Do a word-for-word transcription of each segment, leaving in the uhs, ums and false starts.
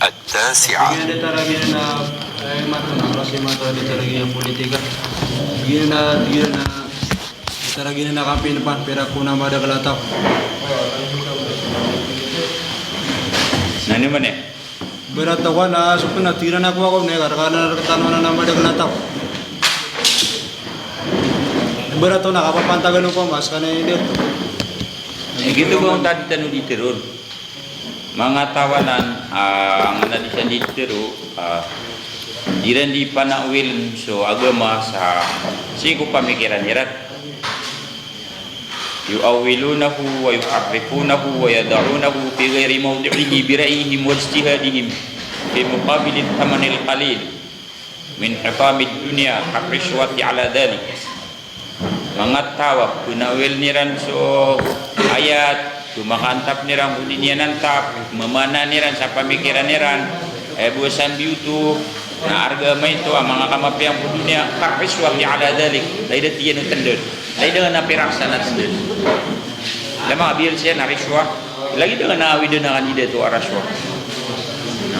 At-tasi'ah. Giyanan datar a giyanan a, eh, mato na, kasi mato a datar a giyanan a politika. Giyanan a, giyanan a datar a giyanan a kampin pan, pirak ko na madakl a taw. Na ino man iyan? Ibarat ako na, so pn na tig iran a kowa ko na, eh, karkana rktano na madakl a taw. Ibarat ako na kapapantagan o pamas ka na, eh, dito. Giyoto ba on tadi tano di tharoon. Manga taw anan, ah, angkanan di san di tharo, ah, di iran di panawil so agama sa sii ko pamikiran iran. Yu'awwilunahu wa yuharrifunahu wa yada'unahu fi ghayri mawdi'ihi bi ra'yihim wa ijtihadihim fi muqabili thamanil qalil min hitamid dunya, karrishwati ala dhalik. Manga taw a pnawiln iran so ayat, so makaantap iran ko di niyan antap, mamanan iran sa pamikiran iran, eh, bo sambi oto, na arga maito a manga kamapiya ko doniya, karrishwati ala dhalik, lagid a tig iyan o tndg, lagid a pirak sa na tndg. Lama a biyal siya na rishwa, lagid a na awid a na kandidat o a rashwa.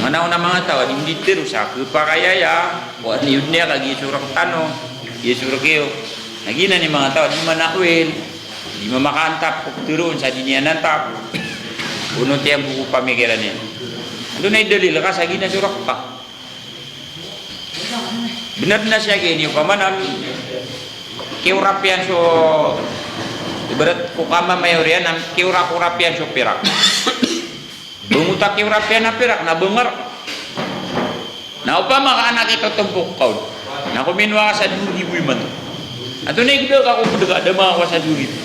Na manga taw a di nditharo sa khapakay aya, ko a niyo doniya ka giya so rk tano, giya so rk iyo. Na giyanan i manga taw a di manawil, di mamakaantap ko ptharoon sa di niyan antap. Ono tiyan bo ko pamikiran iyan. Antonaa i dalil ka sa giyanan so rk ka? Bnar na siya giya niyo pamanan, kiyorap iyan so, ibarat ko kamamayor iyan, na kiyorap-yorap iyan so pirak. Bngoto a kiyorap iyan a pirak, na bngar. Na opama ka anak ito tmbok kaon. Na kominowa ka sa dowa ribo imanto. Antonaa i gda ka ko pd ka da makakowa sa dowa ribo.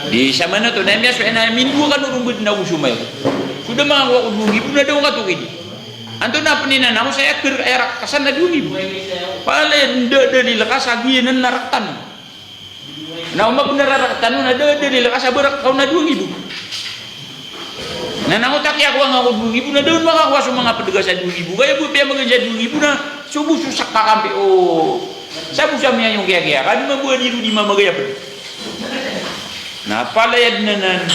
Di samanoto, na miyasowa iyan a mindowa kano ron bd na go so mayor. So da makakowa ko dowa ribo na da on katoki di. Antonaa pn inan ako sa aya kr, aya rk ka san na dowa ribo. Palaya da dalil ka sa giyanan na rk tano. Na o mabnar a rk tano na da dalil ka sa ba rk ka on na dowa ribo. Na, na o taki ako angka ko dowa ribo na da on makakowa so manga pd ka sa dowa ribo. Ka aya bo piyamagn sa dowa ribo na so bo so ska kampi o. Sa bo sa miyayong kiyakiya. Ka di mambo a di ron di mamagay a pd. Na palaya dn anan.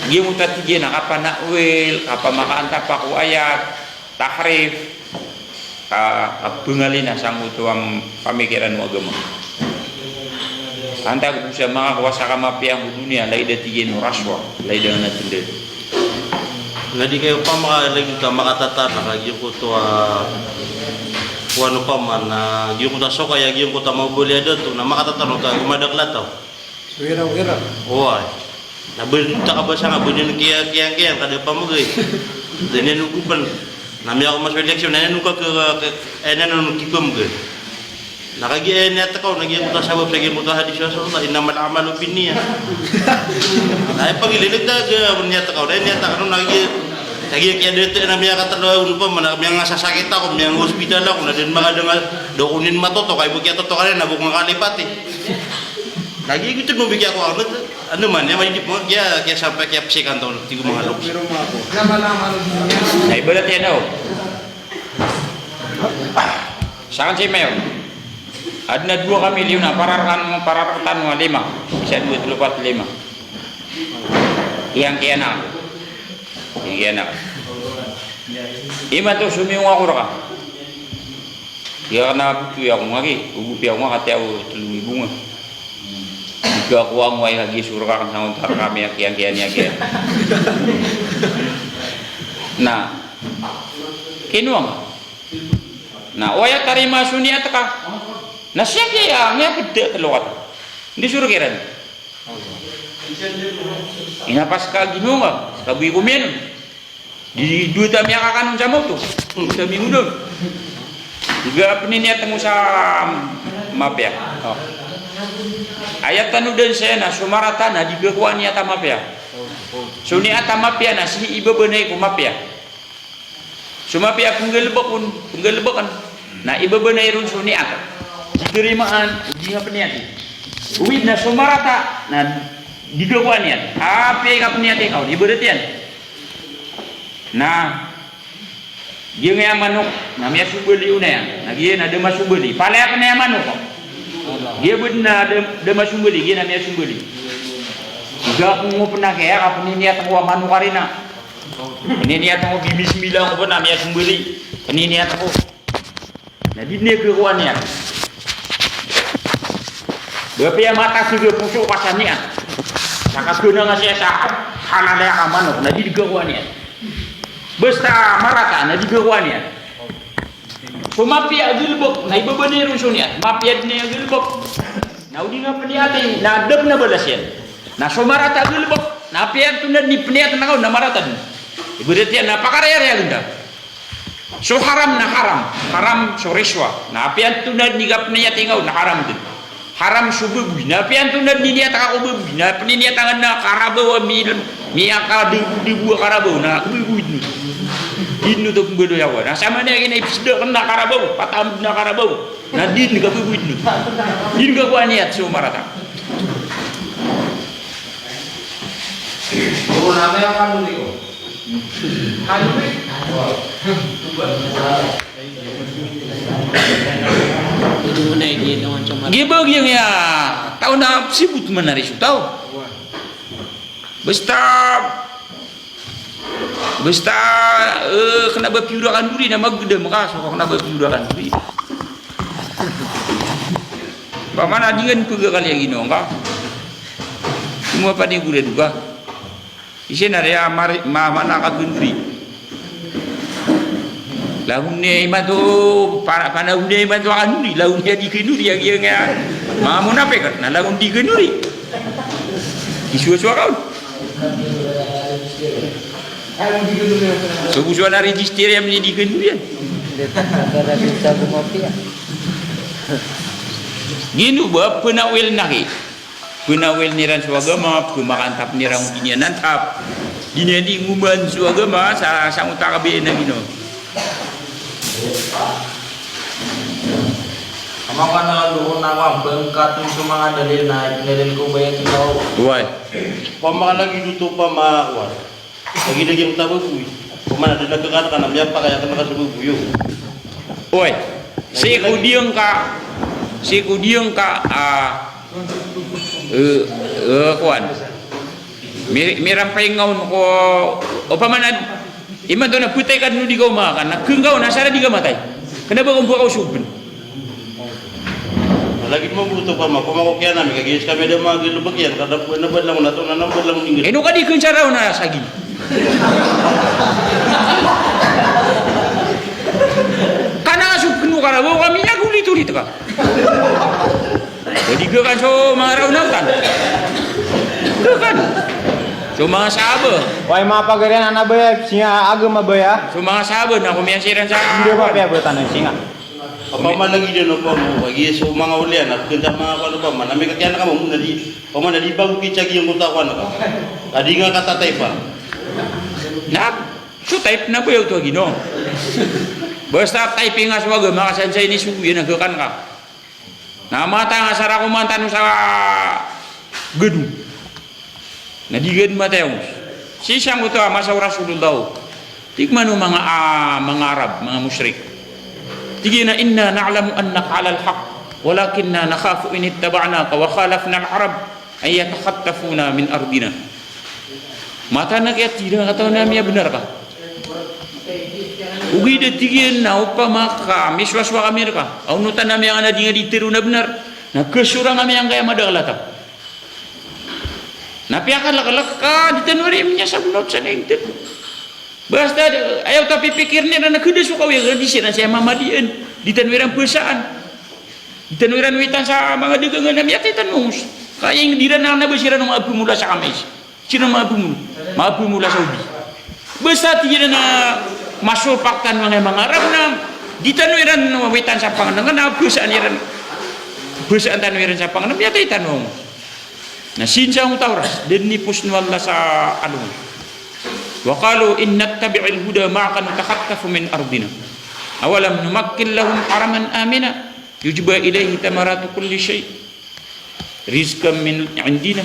Giyangkoto a tig iyan a kapanawil, kapamakaantap ko ayat. Tahrif, ka, kabangalin a sangkoto a pamikiran o agama. Antag bo sa makakowa sa kamapiya ko doniya, lagid a tig iyan o rashwa, lagid a na tndg. Na di kayo opama ka lagid ka makatatar na ka giyangkoto a, kowan opama na giyangkoto a sokay a giyangkoto a mababaloy a dato na makatatar na ka madakl a taw. Wira, wira. Oway. Na ba, ta ka ba sa nga ba niyan kiya, kiya, kiya, ka da pamagay. Da niyan ogopan. Na miyaoma so eleksyon, na niyan oka, ka, ka, eh, na niyan kipamagay. Na kagiya, eh, niyat ka on, na giya ko ta sabap, na giya ko ta hadis Rasulullah, "Innamal a'malu binniyat." Na, eh, pagililid da, giya, niyat ka on, eh, niyat ka on, na giya, na giya kiya dito, na miyakatalo, ano pa, mana, miyangasasakit ako, miyangahospital ako, na di makadanga, da ko niyan matoto, kay bo kiyatoto ka niyan, na bo ko nga kalipati. Lagi ko tano bigyan ko ano, ano man, ya, may di mo, kaya, kaya sampai kaya psikan to, di ko mga loks. Na ibarat iyan, o. Sakan si Mayor. Adn a dowa ka milyon a pararakan, pararakan tano a lima. Isa, dowa, tlo, pat, lima. Iyang kiyanak. Iyang kiyanak. Imanto somiyong ako rka. Aya kna a btowi ako nga gi, o btowi ako nga kati ako tlo ribo nga. Di ka kowa ngo ay hagi so rk akn sa onta rk ami a kiyan, kiyan, kiyan, kiyan. Na kinowa nga. Na oway a tarima so niyat ka. Na siya kiya, nga pd tlo kata. Di so rk iran. Inapas ka ginowa nga, ska bo i komiyan. Di dowa ta miyakakanon sa maoto. Dowa ta mingonon. Iga pn i niyat ngo sa mapiya. O. Aya tano dn saya na so marata na di kakowa niyat a mapiya. So niyat a mapiya na sii ibabanay ko mapiya. So mapiya pnggalbk on, pnggalbkn. Na ibabanay ron so niyat. Di tarimaan, di nga pniyati. Oway na so marata na di kakowa niyat. Apiya i kapniyati ka on, ibarat iyan. Na giyangkaya manok na miyasombali on aya. Na giya na da masombali. Palaya pn aya manok. Giya bo na da, da masombali, giya na miyasombali. Iga ko ngo pn a kaya ka pniniyat ko a manok a rina. Pniniyat ko, bibismillah ko pn a miyasmbali. Pniniyat ko. Na di niyan khakowa niyan. Ba piya matag a poso ka sa niyan. Sa kaganang a siya sa halal a manok, na di niyan khakowa niyan. Basta marata, na di niyan khakowa niyan. So mapiya a galbk, na ibaba niyan ron so niyat. Mapiya dn a galbk. Na o di nga pniyati, na da pn a balas iyan. Na so marata a galbk, na apiya antonaa dn i pniyat na kaon, na marata dn. Ibarat iyan, na pakarayarayag dn. So haram na haram, haram so rishwa. Na apiya antonaa dn i kapniyat ingka on, na haram dn. Haram so baboy, na apiya antonaa dn i niyat ka ko baboy, na pniniyat angka na karabaw a mil-, miyakadebodebo a karabaw, na baboy dn. Di dn oto pmbaloy ako. Na samaniyan kina ipsda akn na karabaw, patamd na karabaw. Na di dn ka baboy dn. Di dn ka ko a niyat so marata. Giya ba giyangkaya taw na sibot man ari so taw. Basta, basta, eh, kna ba piyorakan dori na magdam ka, so kna ba piyorakan dori. Pamana di ngka pagakali a ginawa ngka. Kna ba panigurado ka. Isa na riya mari-, ma-, mana ka gendri. Lagon imanto, pa-, pana gendri imanto a gendri, lagon iya di gendri, iya, iya, iya. Manga munafik, na lagon di gendri. Isowa-sowa ka on. So bo so a na register iyan mini di gendri iyan. Gino ba, pnawil na ki. Pnawil iran so agama, pmakantap iran o di niyan antap. Di niyan di ngoman so agama sa, sa sangkoto a kabayaan a ginawa. Amay ka na doon na ka bangkat so manga dalil na, dalil ko ba iyan sa tao? Oway. Pamakalagid oto pama, oway. Lagid a giyangkoto a baboy. Pamana da na khakan ka na miyapakay a kna ka so baboy, o. Oway. Sii ko di ngka, sii ko di ngka, ah, eh, eh, kowan. Mi-, mirampay ngka on ko, opama na, imanto na ptay ka dn o di ka omakan, na kngka on, asar a di ka matay. Kna ba ka on bo ka o so bn. Lagid mambo oto pama, pama ko kiyan ami, kagiya skami da magalbk iyan, ka da pn a ba langon a taw na, na ba langon ingd. Ino ka di kn sa raw na sagin. Kna so pn o karabaw, kami na golit-olit ka. Di khakan so manga raw na otan. Khakan. So manga sahaba. Oway, manga pagari anan a baya, singa agama baya. So manga sahaba na komiyan siran sa. Hindi ba piyabatan ang singa? Opama lagid iyan, opama, kagiya so manga oliyan, a pkn sa manga kowan, opama na mikakiyan ka mambo na di, opama na di bago ki sa giyangkoto a kowan ka. Ka di nga katataypa. Na, so tayp na ba iyan oto a ginawa. Basta tayp ingka so agama ka san sa inisogo iyan a khakan ka. Na matag a sara ko mantano sa gadong. Na di gad matay ongos. Sii sangkoto a masa o Rasulullah. Tig man o manga, ah, manga Arab, manga mushrik. Tig iyan a, "Inna na'lamu annaka 'alal haqq, walakinna nakhafu in ittaba'naka wa khalafna al-Arab an yatakhattafuna min ardina." Mataan a kiyathiran a katawan ami a bnar ka. Ogaid a tig iyan na opama ka misowasowa kami rka, a onotan ami angkanan a di nga di tharoon a bnar, na khasorang ami angkaya madakl a taw. Na piyakalklk ka, di tano iran miyasabnot sa kaingd. Basta, eh, aya oto a pipikirn iran na khada so kawiyagan, di siran saya mamadian. Di tano iran bhasaan. Di tano iran witan sa manga dagangan a miyatay tano ongos. Ka aya ingd iran na ba siran o manga bmola sa Kamis. Siran o manga bmola. Manga bmola sa Obi. Basta tig iran a masopak tano angkaya manga Arab na di tano iran witan sa pangnngkn, na bhasaan iran. Bhasaan tano iran sa pangnngkn, miyatay tano ongos. Na sii sangkoto a oras, da dn iposn o Allah sa alongan. Wa qalu in nattabi'il huda ma'aka nutakhattaf min ardina. Awalam numakkin lahum haraman aminan yujba ilayhi thamaratu kulli shay' rizqan min indina.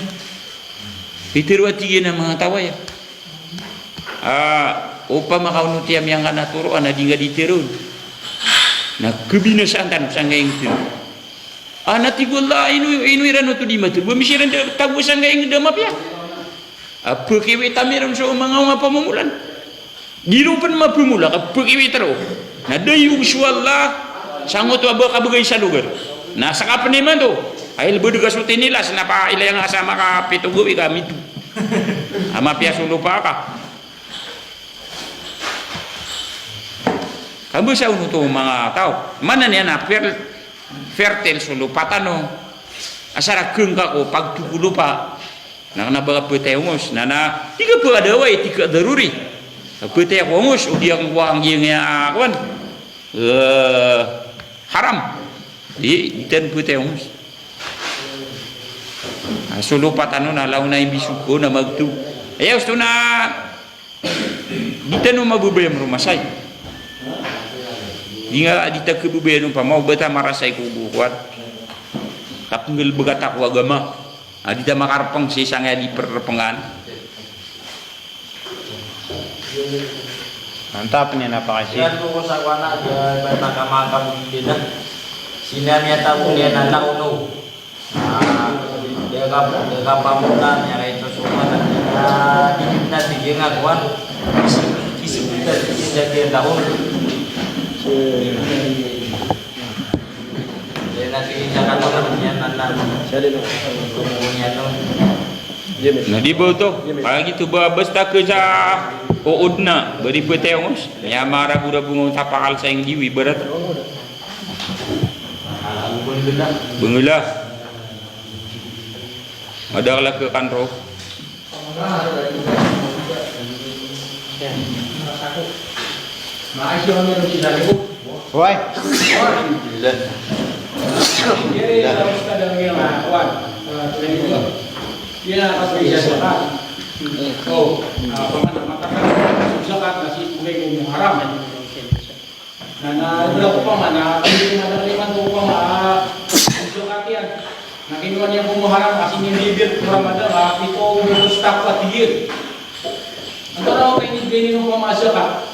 Pitharo a tig iyan a manga taw aya. Ah, opama ka onoti ami angkanan a toroan a di nga di tharoon. Na khabinasaan tano sangkaya ingd. Ah, na tig o Allah, ino, ino iran oto di matharo. Ba misi iran da tago sangkaya ingd a mapiya. A pekiwit ami ron so manga onga pamomolan. Di ro pen mapemola ka pekiwit ro. Na dayog so Allah, sangoto a ba kabegay sa logar. Na saka pen imanto, ay lebed ka so tinilas, na pa ilay nga sa makapito gawii ka mito. A mapiya so lopa ka. Kabasa on oto manga taw. Maana niyan na fer-, fertile so lopa tano. Asar a kengka ko pagtoko lopa. Na kena ba ka petay ongos. Na, na, di ka ba ka dawai, di ka daruri. Petay ko ongos, o di ako ko anggiyang iya, ah, kowan. Eh, haram. Di, di tano petay ongos. Ah, so lopa tano na law na imbisog ko na magto. Aya osto na Di tano mababaya mromasay. Di nga di ta khababaya on pama o ba ta marasay ko kowan. Kapnggalbka ta ko agama. A di ta makarpeng sii sangkaya di prpengan. Mantap niyan a pakasi. Iran ko sa kowan a, di ba ta kama kabugiten a. Sii niyan a tabo niyan a laono. Ah, di ka, di ka pamotan, ya, ito so kowan, ah, di na tig iyan a kowan, isip, isip kita, isip kita, tahon. Di na tig iyan a kowan, yan, nan, nan. Siya din, oh. Kukunin, no. Jimmy. Na di ba oto? Jimmy. Pag ito ba, basta ka sa ood na, ba di petay ongos. Ya, marabo-rabo nga sa pakal sa ing diwi, ibarat. Bengela. Madakl a kekan ro. Oway. Alhamdulillah. Zakat na sii ko Muharram. Na, na, ino opama na, ino madakl imanto opama, ah, zakat iyan. Na kinowa niyan ko Muharram, ka sii niyan bibit ko Ramadan, ah, pito, pito, stop ka tig iyan. Antonaa oto inibgay niyan opama zakat?